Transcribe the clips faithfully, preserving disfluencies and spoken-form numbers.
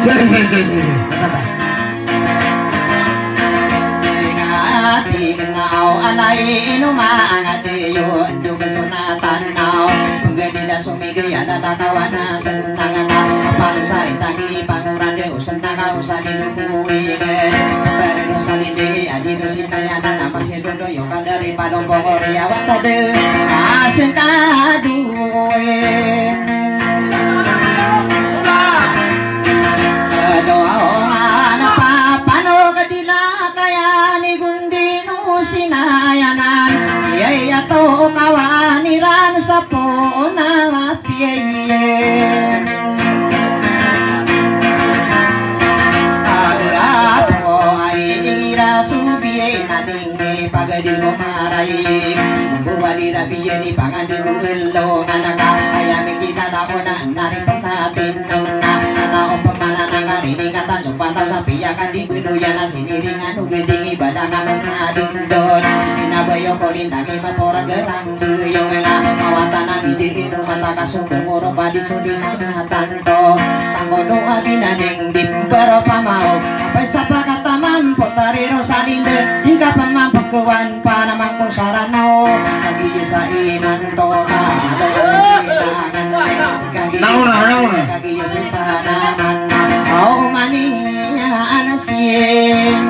Sorry, sorry, sorry, sorry. Ingati kena aw alay inoma angati yo ndokon so natanaw. Penggalila so migay a lalakawan a senang ka. Pangsa itagi pangurande o senang ka o salin o kuwi. Pero salin di adi do sinayanan a masidondo yo kadari palombong o riyawan tade. Asentadoy. Doa o ana papanog di lakayan i gundi no sinayanan. Iyai ato kawan iran sa poon a piyayen. Aga apo ay ira subiyen a dinggi pagadi ko maray. Buwadi rabiyen i pagadi ko elo nga naka aya mikita na ona nari pagkatin na na o pamana na ngari ni katan so panaw sa piyakan di beno yana siniringan o geding i bada ka mas na dondon. Inabayo ko lindang i maporag erang beyong na mawatan a midi ino mata ka so bengoro padi so di na tanto. Tangono a binading di pempero pamao. Apay sa pakataman potari ro sa linden di ka pemampekuan panamang ko saranao. Kagi sa iman to ka mado ang kailangan. Nauna, nauna. Kagi sa tanaman. Aw maniya anasin.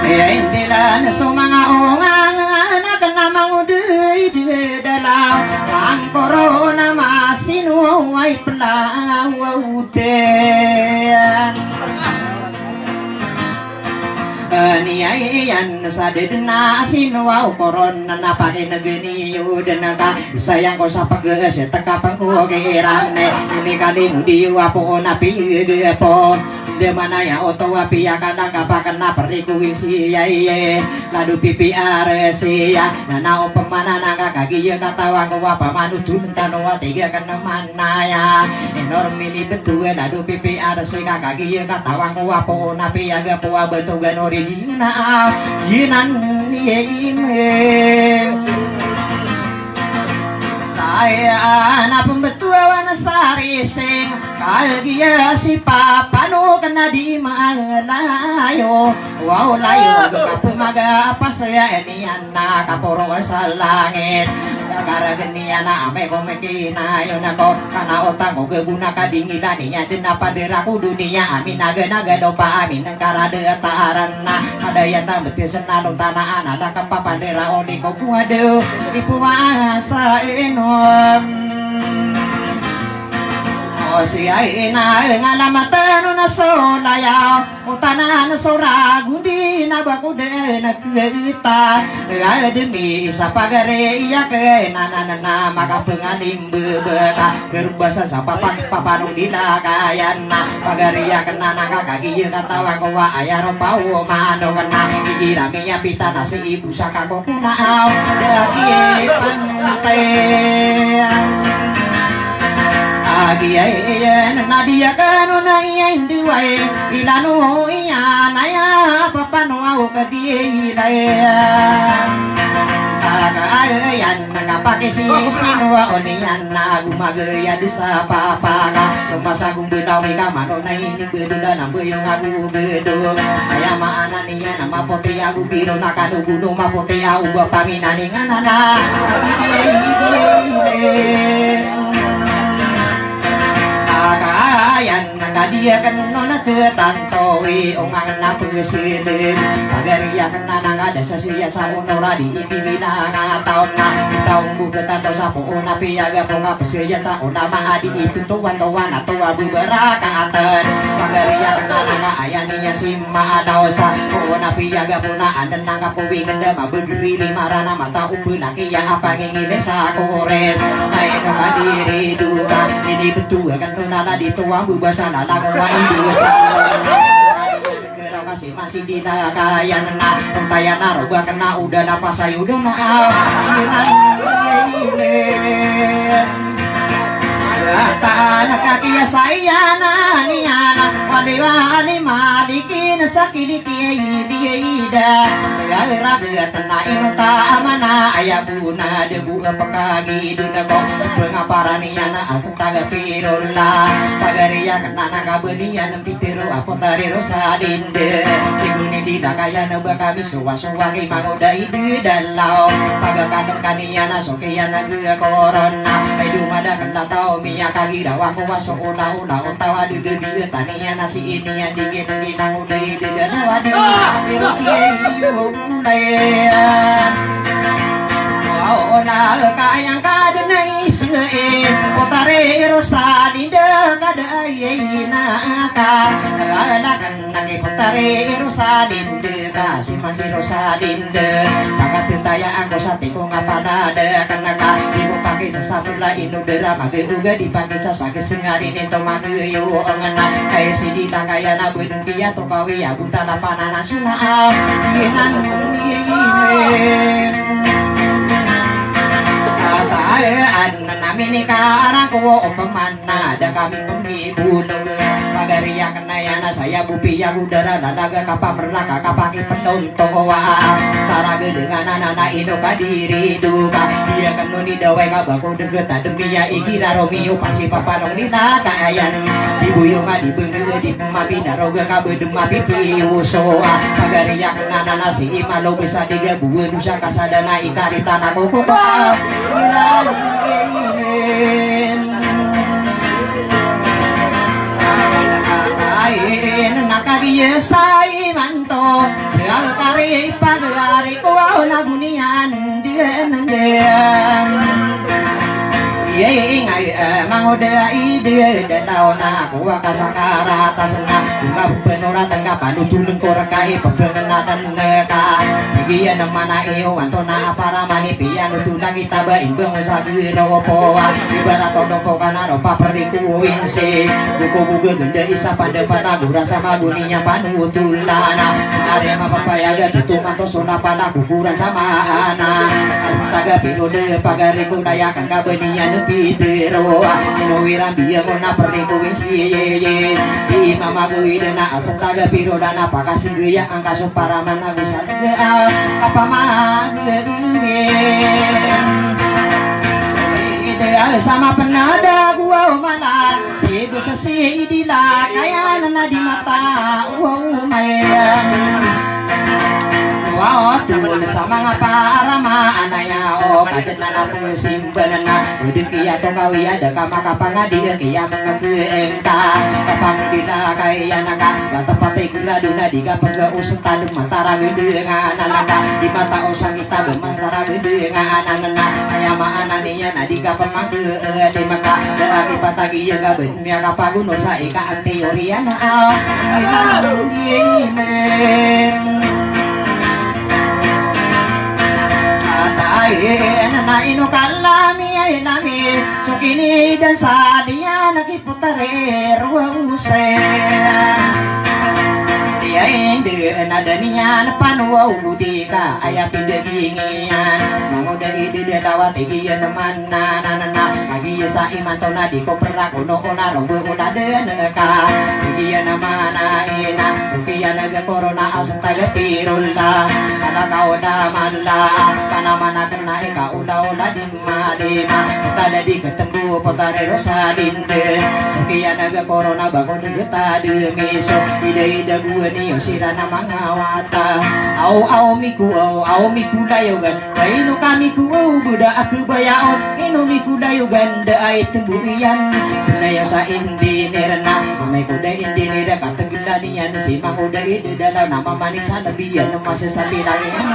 Iya indilan so manga ongang anak na mangudey di dalaw. Ang korona masino ay pelaw. Uden. Aniya iyan sa deden a sinowa o korona na pakinegeni yo den ka. Sayang ko sa pag-, sa teka pangkokiran, eh, ini kali mo di yo apo na piyede apo. Di manaya oto a piyakan ang kapakan na perikuwisi ya iye. Lado P P R siya. Na na o pemana na kakagiya katawan ko a pamano tun tano a tiga ka naman. Naya, inormini betugan a do P P R C ka kagiya katawan ko a poon a piyagapo a betugan original. Ginan iye ime. Taya na pembetugan a sarising. Kagiya si papano kena di malayo. Wow, layo, gagapo maga apa saya ini. Na kaporo sa langit. Karageniya na amay ko mekinayon ako. Kana otang ko geguna kadingilan iyan den a pandera ko doniya amin a ganaga lopa amin ang karadetaran na. Adaya tambet yo senalong tanaan ala kempapandera o di ko kuwado. Di puwasa inom. O siya ina ngalamatan o na so layaw. Otanan so ragon di na ba ko den a kiyaitan. Ademi sa pagari iya kenanan na makapengalim bebeta. Kerbasa sa papan papanong di lakayan na. Pagari iya kenanan kakagiya katawan ko wa aya ropa o mano kena. Igira miya pita na si ibu sa kako kunaaw. Dagi pantay. Agi ayan na diya kano na iya indiway. Ilano iyan aya papano aw kadiya ilay. Aga ayan na kapakisisino aw niyan na gumagaya di sa papaka. Sumasagong benawi ka mano na ini bedo da na beyong ago bedo. Aya maana niyan na mapoti ago biro na kano gono mapoti ago ba paminaningan ana. Akayan na kadiya kano na ketantowi ongang na pesilin. Pagariya kena na ngada sa siya sa onora di indi binanga taon na. Taon mo ketanto sa poon a piyagapo nga pesilin sa ona maadi ito tuwan tuwan na tuwa beberakaten. Pagariya kena na nga ayan iya si maadaw sa poon a piyagapo na anden na nga powingen da mabegeri lima rana mata o pelaki iya a pangingilay sa kores. Ay no kadiri doka ini betuwa kano na na di tuwa bebasa na lago wa indo sa. Kero kasi masi di na kaya na, pantaya na roga kena uda na pasay uda na. Kata na kakiya saya na niya na. Aliwa ali malikin sakiliki ay di ay da. Ay raga tana ino ta amana aya buna de bu pekagi duna ko. Pengaparan iyan a asentaga pirola. Pagariya kena na kabeniyan pitero apo tari rosa dinde. Diguni di lakayan ba kami suwa-suwa ki mangoda i di dalaw. Pagakadeng kaniyan a sokiyan a ge korona. Ay dumada kena taw miyakagiraw ako wa so ula-ula o tawa di de di taniyan a si ini a dingin-dingin a ngoda i di dalaw a di. Iyo, iyo, ulay. Wa ona kayang kadenay sii. Potari rosa dinde kada ay na ka. Ala kan Nangipotari i Rosalinde ka, si Mansi Rosalinde. Pagkatitayaan ko sa tiko nga panada ka na ka, di ko pakisasapula ino dera mag-uga di pakisasagis ngarin ito mag-uyo ang anak. Kaya si Dita kaya na budong kiya to kawi abutala pananasuna. Inan inan. Atayaan na namin ikarang ko o paman. Na da kami pemibulong. Pagariya kena iyan a saya bupi ya gudara lalaga kapamerlaka kapakipelontowa. Taraga dengan anak ino kadiri duka. Iya keno ni dawai kabako degeta demiya igira Romeo pasi papanong ni lakayan. Di buyong a di bengge di pemabina roga kabedem a pipiuso. Pagariya kena nana si imalo bisa diga buwe dusa kasadana ikarita na kukuka. Ay, nakagiyasay man to, kaya kari pagari ko na gunian diyan diyan. Iya, iya, iya, mangoda ide dalaw na kuwa kasakaratas na, kuwa penora tengka panutulen ko rekai pepengenadan neka. Igiyan mana iyo anto na para mani piyan utulang itaba imbang sa giro powa. Ibarat odong pokana ropa perikuwinsi. Buko buga genda isa pada patagura sama guninya panutulana. Nari mapapayaga dutu manto sona pala kukuran sama ana. Astaga pinude pagari kunaya kangka beniyan pitero. Inuwiran biya kona perikuwinsi. Di mamaguwi dana astaga piro dana pakasinggiya angka so para managusa. Kapamagdegem. Ide sama penada gua mala. Sibu sesi idila kaya nana di mata. Wow, mayan. Wow, tul sama ngapa arama anaya. Oh, kaden nana pusimbanan na. Udik iya to kawiya da kama kapangadi iya mengegeng ka. Kapangadi na kaya naka. Ba tepat Grado na di ka pag-usutan, mantara gede nga anan ka, di mata o sangit sa mantara gede nga anan na, kaya maana niyan na di ka pamangke, di maka, da aki patagi ya gaben, miya ka paguno sa ika ang teoriya na, ah, amen. Atayin na ino kalami ay nami, so kini dan sa diyan, naki Putare rua use. Iya ende na da niyan panuwa ugudi ka aya pindaging iyan. Mangoda i di da lawat igiyan man na na na na. Agi sa imanto na di ko pera kono ona rombo ona den ka. Igiyan man na ina. Rukiya na ga korona asentaga pirola. Ala ka oda mala. Panamana kena ika ola ola di Madima, tada di ketembo potare rosa dinde. Sukiya na ga korona bago de getade miso. Ida ida gua niyo sira na mangawata. Aw aw miku aw aw miku dayogan. Baino kami ku aw beda aku bayaon. Ino miku dayogan da ay tembo iyan. Nayo sa indi nirna. Amay ko da indi nira kategela niyan si mangoda ide dalaw na mamanik sa lebiyan. Masa sa pilang iyan.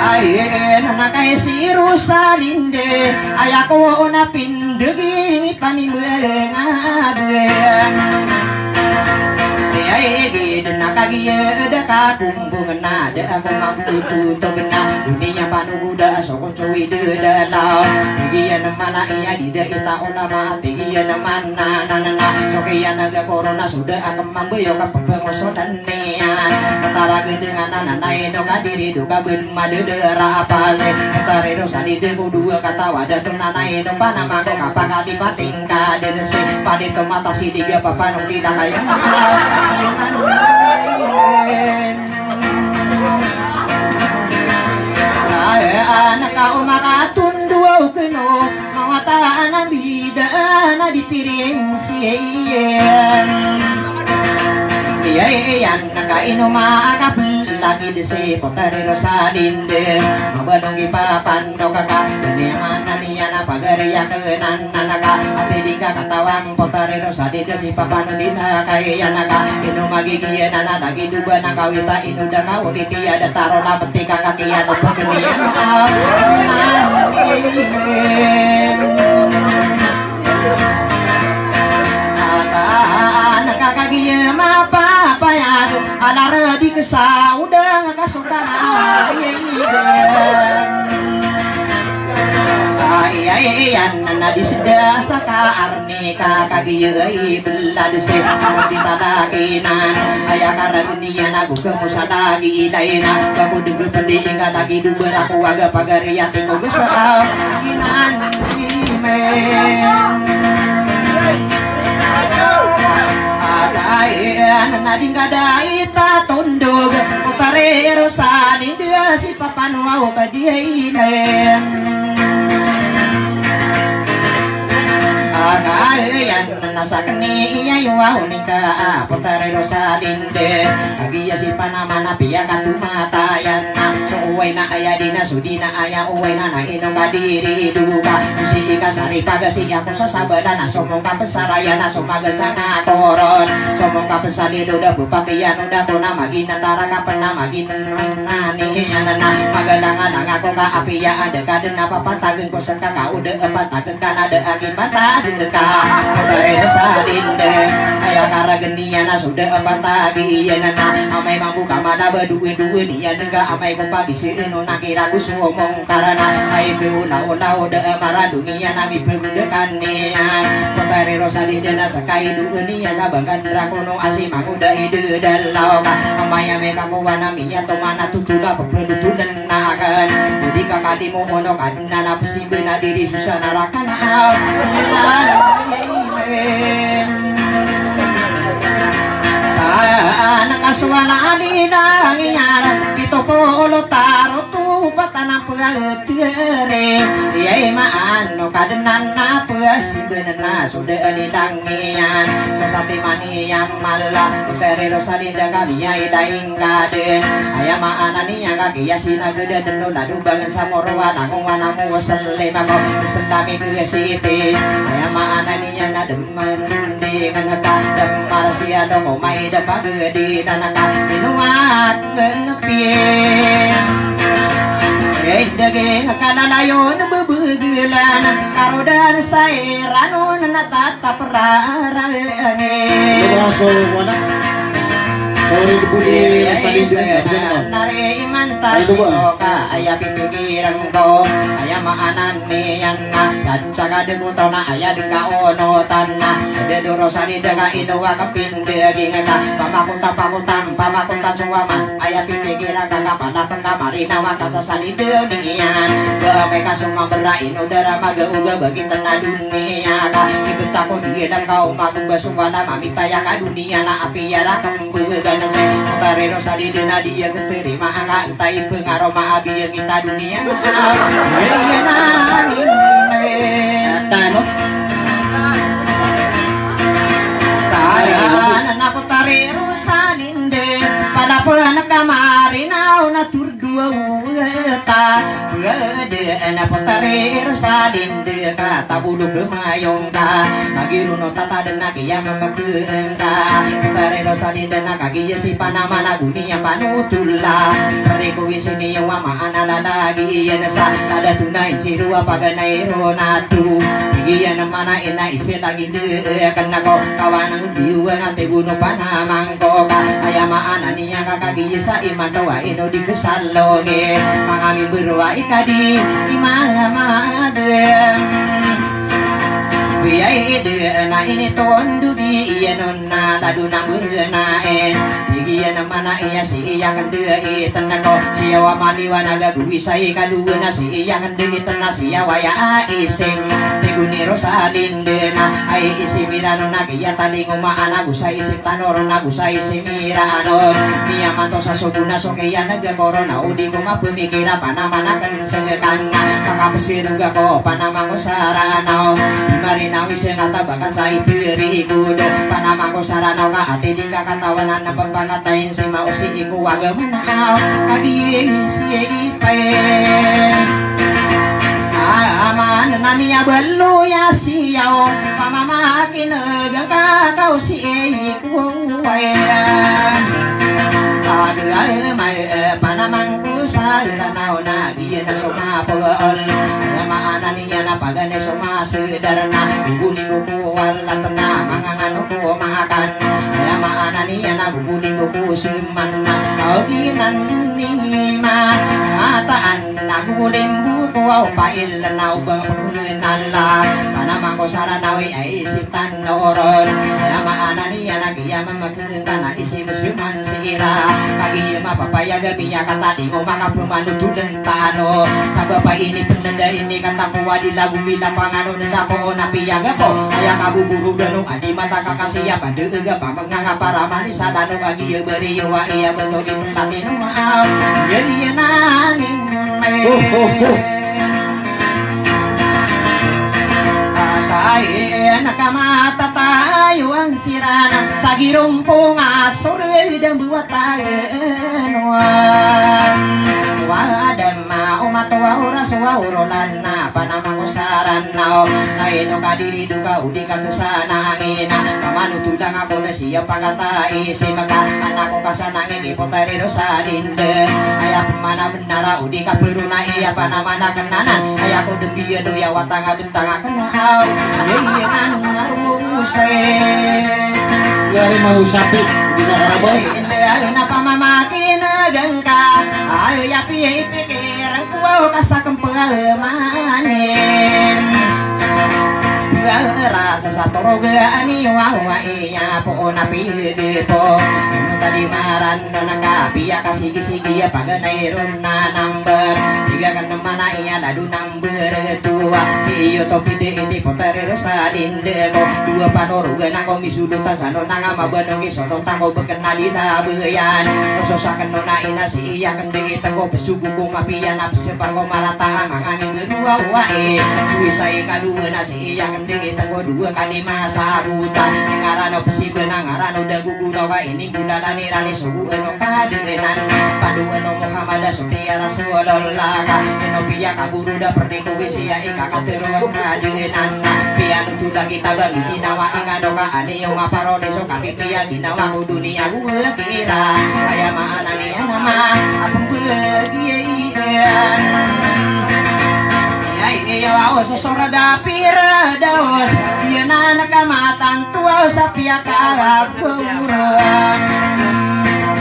Ay, na kay si Rosalinde, ay ako na pindegi ni panimbengaden. Ay, di den Kagiya da ka kumbong na da ako mambuto to bena. Doniya panogoda so kon so ida da law. Kagiya na mana iya di da ita ulama. Kagiya na mana na na na. So kiya na ga korona so da ako mambayo ka papangosodan niyan. Talaga dengan na na ino ka diri do ka ben madadara pasi. Tari do sa di da ko dowa katawa da to na na ino panama ko kapakadi pating. Kaden si padi to mata si di ga papanong di da kaya. Ay, anak ka umakatun duwa ukeno, mawata na bida na di pirin si iyan. Iya, iyan, naka ino makapel lagi di si Potari Rosalinde. Mabanong di papan do kaka, ini mana niya na pagari ya kenan. Nanaka, ati di ka katawan Potari Rosalinde si papan di na kaya naka. Ino magigiya na na lagi duba na kawita ino da ka uliti ya da taro na peti ka kakiya no pagari. Ata naka kagiya mapapayag alara di kesa uda nga kasoka na. Ay, ay, ay, yan na di seda sa ka arni ka kagiya ay belad si di talakinan. Aya karag niyan ako kemo sa lagi ilay na. Bako dege pedi ingka lagi do berako aga pagari ati ko gesa. Inan imen. Ata iyan na di ngka da ita tondog. Potari Rosalinde si papanwaw ka di ay ina. Aga iyan na sakni iya yuwa unika Potari Rosalinde. Agiya si panamana piya katumatayan na. So uway na aya di na so di na aya uway na na ino ka diri do ka. Si ika sari pagasi ako sa sabala na so mong kapesaraya na so magansa na koron. So mong kapesali do da bupakiyan o da to na magina tara ka pena magina. Nani iyan na magalangalang ako ka apiya ada ka den a papantagen ko seka ka uda a pantagen ka na da aki pantagen ka. Potari Rosalinde aya karag niyan na so da a pantagi iyan na amay mambo ka mana ba duwe duwe niyan nga amay ko pagisi ino na kira ko so mong karana ay pe ula ula o da a marado niyan na mi pe da ka niyan. Potari Rosalinde na seka i do niyan sa bangkan rakono asi mangoda i de da law ka. Amay amay ka ko wana miya to mana tutula pepenutulan. Nakan di ka kalimo ono ka dena na pesimbe na diri so sa naraka na. Anak a so wana a di na ngiyan pito polo taro to patan a pagteri. Iyai maan o ka dena na pesimbe na so da a di lang iyan. Sa satiman iyan mala Potari Rosalinde ka miya i daing ka den. Aya maana niyan ka kiya si na geda den o lado bangen sa moro wana ko wana mo selem ako selami ko siti. Aya maana niyan na demen di ngan ka demar si ado ko mai da pagedi dan ka minuat ngenepi. Ey daging ka na layon bebegelan karodan sa iranon na tat Taperarang. Iya, sorry, di budi, iya, salin, iya, din, iya, din, na. Nari iman tas, ay, diba? Ino ka aya pipikiran ko, aya maana niyan na. Yan sa kadeg ko taw na aya dengka onotan na. Ede doro sa di dega ino ka kepindeging ka. Pamakutan, pakutan, pamakutan suwaman. Aya pipikiran ka, kapanapen ka, marinawa ka sa salin doniyan. Ba amay ka sumamberay, ino dara magaoga, bagiten a doniya ka. Ibet ako di ilan ka, omago ba so wala, mamitaya ka doniya na apiya raken began se. Tariro sa di den a di a keterima angka, entay pengaroma a biyangita doniya. Iya na, ini, ini. Tano? Taya, anak ko tariro sa dinde, palapen ka mar- Tinaw na turduwa uweta, bwede na potari Rosalinda ka tabolo kemayong ka. Magirono tatadena kiya mamageng ka. Potari Rosalinda na kagiya si panamana goniya panotola. Riko insiniyo wa maana lalagi iyan sa. Tada tunay siro wa paganay ro nato. Igiyan mana ina isi lagi de kenako. Kawanan diwa na tigono panamang ko ka. Aya maana niyan ka kagiya sa imanto wa ino di kesalongi. Manga mimber wa ikadi imamaden. Biyai de na ini tondo di iyan on na lado na berna e. Igiyan mana iya si iya kende iten ako. Siya wa maliwan aga guri sa ikadowa na si iya kende iten na siya wa ya a isim. Tigo ni Rosalinda na ay isim iran on na kiya talingomaan ago sa isim tano ron ago sa isim iran on. Miyamanto sa sogo na so kiya nega korona o di ko mapemikira panamanaken segekan. Makapesidoga ko panamang ko saranaw. Marinawi sengatabakan sa iperikod. Panamang ko saranaw ka ati di ka katawanan na pempangat Tayin si mausi iko waga manaw, kadi si ipay. Aman nami abalo ya siyaw, pamamakin egang kakaw si iko waya. Agay may panamang ko sa iranaw na Iyan a somapol, aya maana niyan a paganay somasedar na, gogolinggo ko walat na, mangangano ko makan, aya maana niyan a gogolinggo ko seman na, kaginan niman, mataan na gogolinggo ko aw pail na obang pagulin ala, panamang ko saranawi ay isip tanoron, aya maana niyan a giya mamag Ngkana isi meseman sira, kagiya mapapayag a miyakatadi o makapemanotolen tano. Sabap a ini penenda ini katapo a di lago mila pangano na sapo o napiyaga ko. Aya kabuburu dano a di mata kakasiya pande ega pamenganga para manisa dano kagiya bariyo wa iya beto di pentatino maaw. Iya iya nani. Oh, oh, oh. Atayen a kamatatayoan siran sa girompong a sore dan buwat a enoan. Wadam a omat wa oras wa orolan na panamang ko saran na o. Na ino kadiri doka o di ka kesanangin a kamanotolang ako na siya pangkatay si maka anak ko kasanangin Potari Rosalinda, aya pemana benara o di ka perona iya panamana kenanan, aya ko dembiya do ya watanga bentanga kenaw, iya iya nanu ngarumuse. Gari mau sapi, di ka karabay. Inda na pamamakin a gangka, aya piya ipikir ang kuwaw ka sa kempal manin. Rasa sa toroga ani wawa iya po na pidi po. Tadi maran na nakapiya ka sigi-sigi ya paganay ron na number. Tiga ka naman na iya lado number dua. Si iyo to pidi ini Potari Rosalinda ko. Dua panorogan ako misudutan sa no nanga mabanong isodotan ko bekenali labayan. Oso sa keno na ina si iya kendegi tengko pesugu ko mapiya na pesepan ko marata mangani beruwa-uwa e. Dua sa ikaduwa na si iya kendegi tengko dua kali masabutan. Ngarano pesiba na ngarano dagugu no ka ini gulalan irani sugu eno kadenan. Padu eno Muhammad a so tiya Rasulullah ka. Eno piya kaburu da perdi ko winsi ya ika katero kadenan. Piya nutu da kita bagi ginawa ika do ka ani yo maparo di so kapi piya ginawa ko duniya ko kira. Aya maana niyan a ma a pembagiyan. Iya ini yo awas so sorga Firdaus. Iya na nakamatang tuwa sa piya ka kuburan.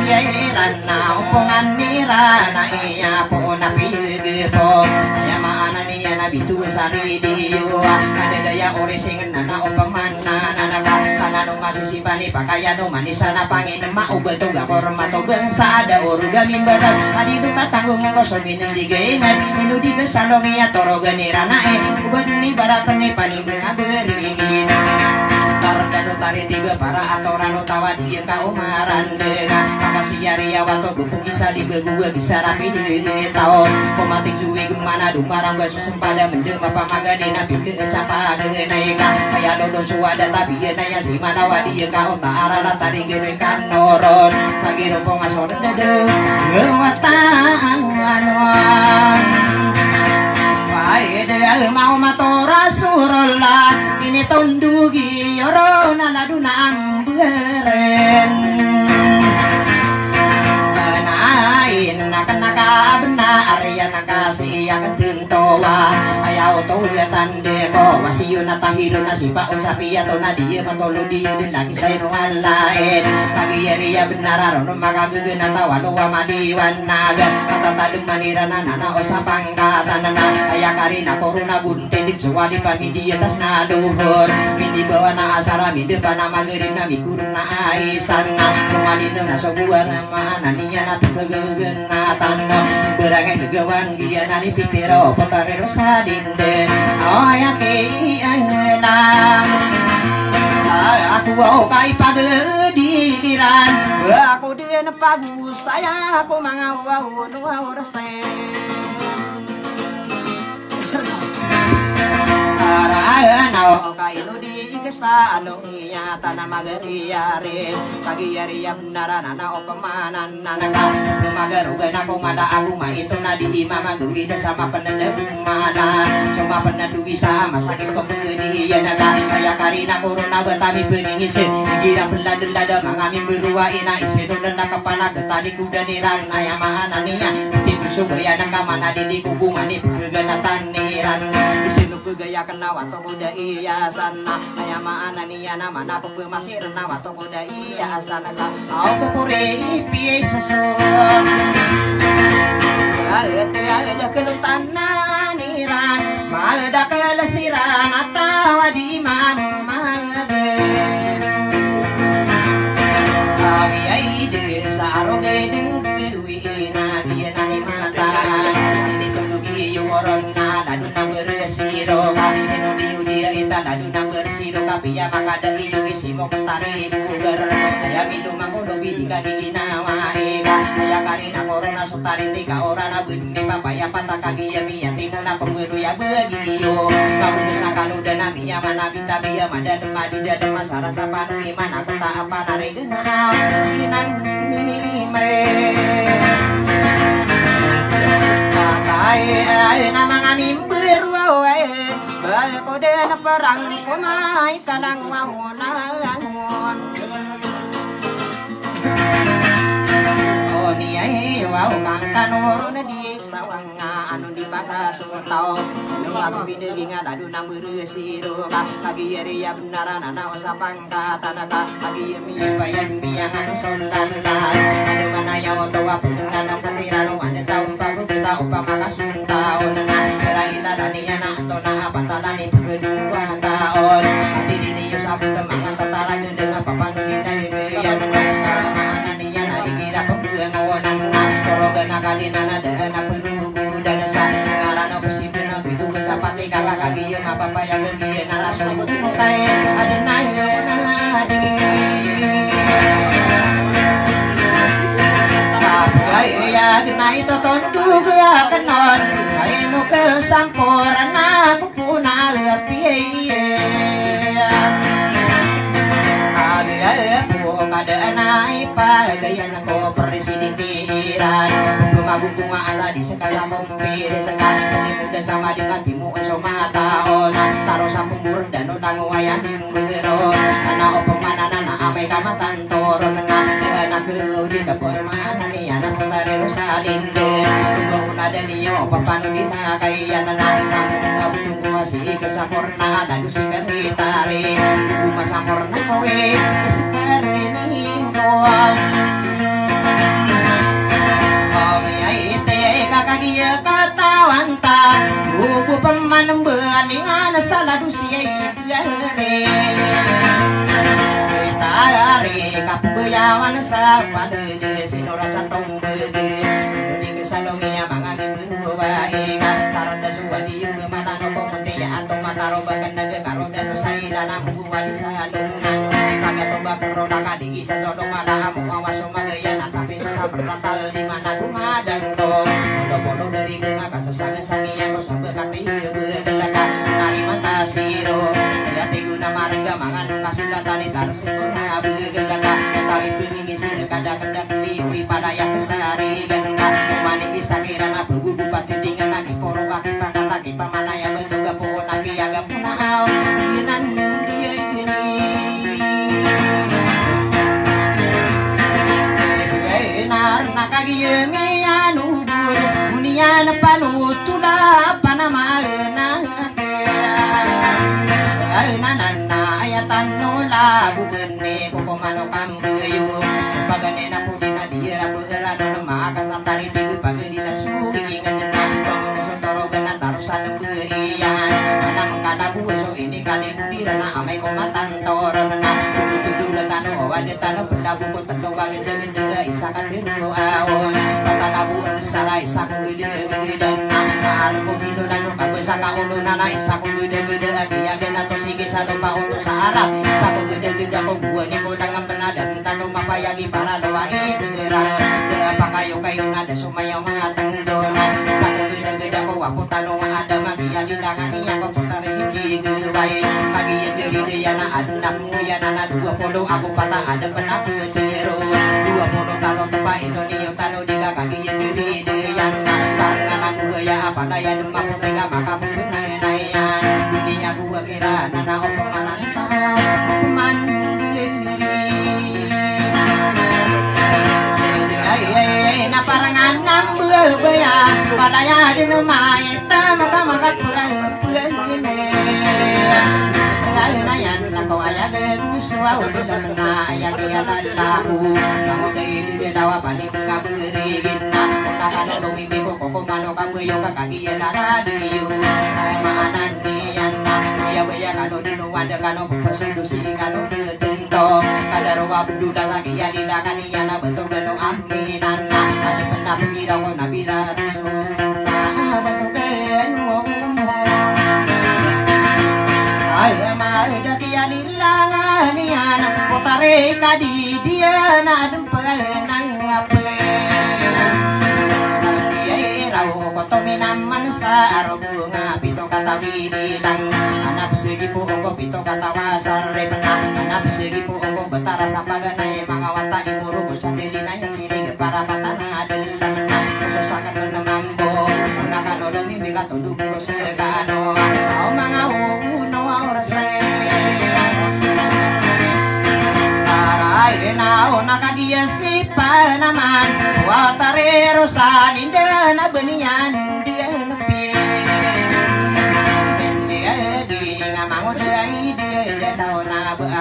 Iya iran na ompongan iran na iya po na pidi po. Aya maana niyan a bituwa sa ridiyo. Kada daya orising na na opama na na na ka, kanano masisipan i pakayano manisa na pangin ma oba toga korma toga sa ada oruga mimbatal. Adi do tatanggo ngko so minendigaingan ino di ga salong iya torogan irana e. Oba dini baratan i paning bengaberi. Tardano tari tiba para atoran o tawadi yang ka umaran dengan. Makasiyari awat o gupung isa di bagu bagu sarapi di tao. Komatik suwi gemana dumara basu sempada mendem apa magadi napi ke capa genai ka. Kaya dodon suwada tabi genai ya si manawadi yang ka ota arala tari genai ka noron. Sagi rumpong asor dede. Ngewata anuan. Wai de mau mato Rasulullah. Ini tondugi yoro na ladu na amberen. Benain na kena ka benar ya na kasi ya kentin towa. Ayaw to ya tande ko wasiyo na tahido na sipa o sapiya to na diya matolo diya din lagi sa ino alain. Pagi yari ya benar aron magagagana tawalo wa madiwan naga. Kata tadem manira na na o sapangkatan na aya karina korona gun Tindeg so wadi pamidi atas na dohor. Mindi bawa na asara mindi pana magarim na migurung na aisan na. Rumadi na na so buwar na maana niya na pagagana tano. Barangay legawan giya na ni pipiro patarero sa dinde. O aya ki angelam. Aku o kai pagadidiran. Aku din pagusaya aku mangawaw no oras. Araan o kaino di ikesa ano iya tana magariyari. Pagiyari ya benaran ana o pemanan nanaka. Magarugan ako mada ago maito na di imamagawida sama penedem mana. Sama peneduwi sa masakit ko pediyan naka. Kaya karina korona betami peningis. Gira peladel lada mangami beruwa ina isin naka panageta di kuda niran aya maana niya. Tipu so baya naka mana di di kukungan ni peganatan niran. Isin Pegaya kena wato ko da iya sana. Aya maana niyan a mana pepemasi rena wato ko da iya sana ka. Aw pepuri ipi seso. Aya te aya da kelo tanan iran. Mada kelo siran atawa di mamade. Awi ai de sa aroge dengke Wi ina di ina ni mata. Ini tunggu giyu oron na ladu na bersiro ka. Ino di udi ita ladu na bersiro ka. Piya makada iyo isi mo ketari dugar. Aya midu makodo bidi ka di ginawa ika. Aya karina korona sutari tika ora na budi papaya pataka giya miya timo na pemberu ya begiyo. Kamu na kalu dana miya mana bita biya mada dema di da dema sara sapa nui mana kota apa nari Inan mimay. Kakai ay na manga mimber wawe. Bal ko den perang ko may kalang wawo na langon. Oni ay wawo kang kanoro na di sawang. Nga ano di pakasotaw. Ano ako binegi nga ladu nang beresiro ka. Kagiyari ya benaran ana o sapangkatan ka. Kagiyami ya bayan biyang ano sondan ka. Ano mana ya oto wa pegundan ang patirano. Ano taon pago kita o pamakasuntaon na. Kira ita dani ya na ato na apatalan ni pegeduwa taon. Ati dini yo sabi temangan tatara gendeng apa panu di na ibe ya na. Ano mana niya na igira pembuangonan na. Korogan na kalina na daan na penu Udan sa ngaran a besi bena bitu sa pati kala kagi na papaya lagi na rasul ko timo kai ada naya nadi. Kapuai ya genai toton duga kenon. Kaino kesampurna kupuna piya. Agi agi pu kada nai pagayan ko presiden piran. Pemagung bunga ala di Kala kompir seka, ini muda sama di mati mo so mata ona. Taro sa pembur dan o dango wayang bero. Ana o pemananan na amay ka makantoron na. Ana ke di ka pemanan ni ana pengaril sa dinde. Tumbo na dan iyo papanu di na kaiyan na. Kamu tunggu si kesampurna dan si keritari. Uma sampurna we sekari ni Om ai te kakagiya katawan ta, ubo peman mbalingan sa ladu siya i gare. Tarare kapembayawan sa palede sinorat sa tombege. Di kesalong iya mangami beruwa ika. Taranda suwa di yuga matano ko mutiya ato mataro bakan naga karo dano sa ila. Anak buwa di salongan, pagatoba kero na kadigi sa sodong mala amo awas o magayan, tapi sa sapernatal di mana gumadan to. Polo-polo dari bunga kasasagan sa niyan ko sa bekati begelaka. Nari mata siro, ya tigo na marga mangan kasudatan di taras ko na begelaka. Tapi pengingin sira kada kendak di wi pada ya kesari dan ka. Mani isa kira na pegugu patindingan lagi poro kaki pangkat lagi pamanaya bentuk gapo na piyaga Di na sugi inged na pangosot o rogan na taros a lembe iyan. Ana mengkalabuan so ini kali budi rana amay ko matantoron na. Tudulan tano o wadet tano pendabo ko tendo bagende-gende isa ka dero aon. Patalabuan sara isa ko gede-gede na. Armo gino na so kaben sa kaulo na na isa ko gede-gede agi agi na to sige sa dopa onto sa arap. Isa ko gede-gede ko buwan ni ko dangan penadan tano mapayagi para doa ikiran. Da pakayo-kayo na da sumayaw matang dona. Sa geda-geda ko wapo tano nga ada magi ya di dangan iya ko putari sigi gubay. Magi ya diri daya na adna muya na na dua polo ako pata ada pena petero. Dua polo tano tepa ino niyo tano di ka kagi ya diri daya na. Karena na gubaya apa daya dema putri ka maka putri na ya. Dunia gua kira na na opo malang. Na parangan nambebaya, padaya di no maita, maka-maka pura-pura ini. Lain ayan na ko aya gegus wa udah na aya kaya lalahu. Kamu dari di dawa panik kaberi gina. Kota kano dong ibi ko koko mano kamu yo kakak iya na radio. Maanan ni anak, iya baya kano di no wada kano pasudusi kano. Tento, kada ruwa beduda lagi ya di dakan iya na betul geno aminan na. Ada pernah pergi dong na bira. Ay, ma, ada kia di langan iya na. Kotare kadi dia na dempe nang apa. Iya, rau koto minaman sa arobunga pito katawi di lang. Anak segi po ongko pito katawa sarre pena. Anak segi po ongko betara sapaganay mangawata imuru ko sandeli na ya siri para patana adel. Sosakan na mambo. Anak ano dong mimbi katundu ko sekano. Au mangau no au rasa. Aray na o na kagiya si panaman. Wa tarero sa ninda na beniyan dia.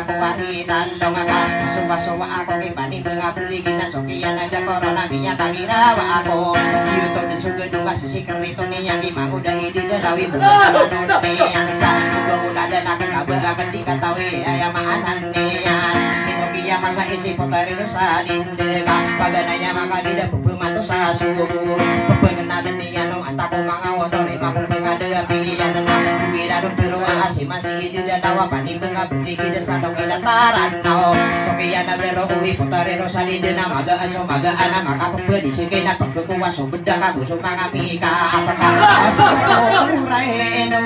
Ako ari talong aka, sowa-sowa ako ki pani benga beli gina soki ya na ja korona miya tagirawa ako. Iyo to den suga dunga sisi kerito ni yang di manguda idi de rawi bunga nonte yang sa. Uga uda den aka kaba aka di katawi aya maanan ni ya. Ino kiya masa isi potari rosa dinde ka. Paganaya maka gida pepemato sa sugu. Pepengenaden ni ya no antako manga wonori mapun pengada piyan na. Uwi radon tero asi masi idi datawa pani benga beli gida sandong ida taran no. Soki ya na gero uwi potari rosa dinde na maga aso maga ana maka pepedi siki na pengkukuwa so beda kagu so manga mika apaka. Aso urai no.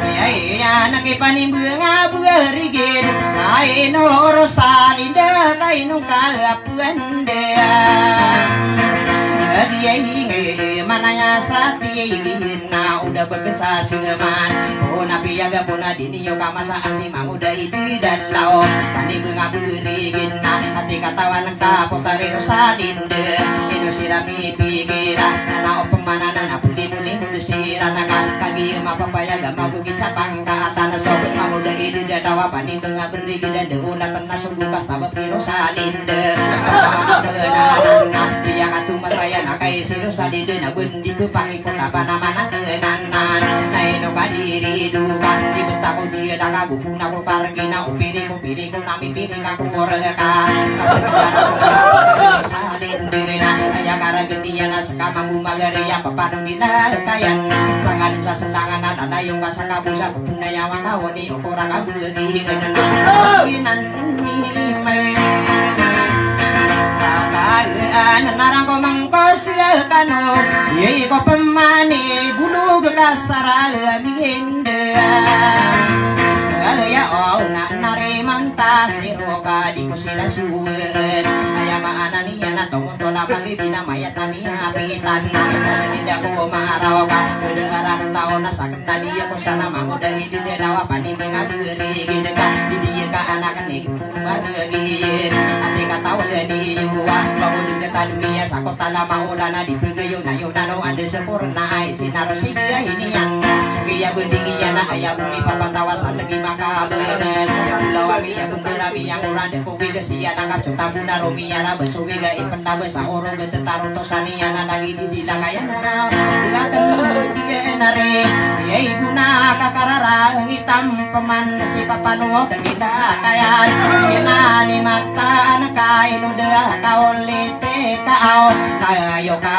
Iya, iya, naki pani benga berigid. Ai no rosa dinde kai nung ka Pwende. Adi ai ngai manaya sati na uda pagkesa sileman. Pona piyaga pona diniyo kamasa asi manguda idi dan lao. Pani benga berigin na ati katawan ka potari rosa dinde. Ino sirami pikira na opemana na puli muli muli sirana ka kagi mapapayaga magugi capang ka atana so manguda idi dan lao pani benga Berigida de ulat na sugu ka sabap ni Rosalinda. Kenalan na, iya ka tumataya na kay si Rosalinda na bendi ko pangikot apa nama na kenalan. Na ino ka diri duka, di beta ko dia da ka Ago pn ako kargn a opiri ko piri ko na mipiri ka ko rka. Salin dn a aya kargn iyan a ska mambo magari a papanong di lakayan. Sangadn sa slangan a lalayon ka sa kabosa pn a yawa ka oni o ko rka bgi dn a inan ni may. Kakaan na rangko mangkos kano, iyai ko pman i bolog ka sa rami. Aya o na narimantas i roka di ko sila suwen. Aya maana niyan a tongontol a pagibina mayat na niya pitan. Ida ko maaraw ka, ida aram taw na sakna diya ko sana mangoda idi dinawa panini nga berigid ka. Idi ka anak ni Maragin, ati katawa di yuwa, mawulid ka tadmiya sa kota lama ulana di pagayo na yunano anda sempurna ay sinaro si dia ini yang sugiya bendingiya na aya bumi papantawa sa lagi makabenes. Lawa miya bengkera miya nguranda kubi kesiya na kapso tabuna romiya na besubi ga ipen na besa oro ga tetarutosan iya na lagi di dilangaya na rabi. Iya ibu na kakararang itam peman si papanuwa Kaya, ina ni matan kain uda kaolite kao, kayo ka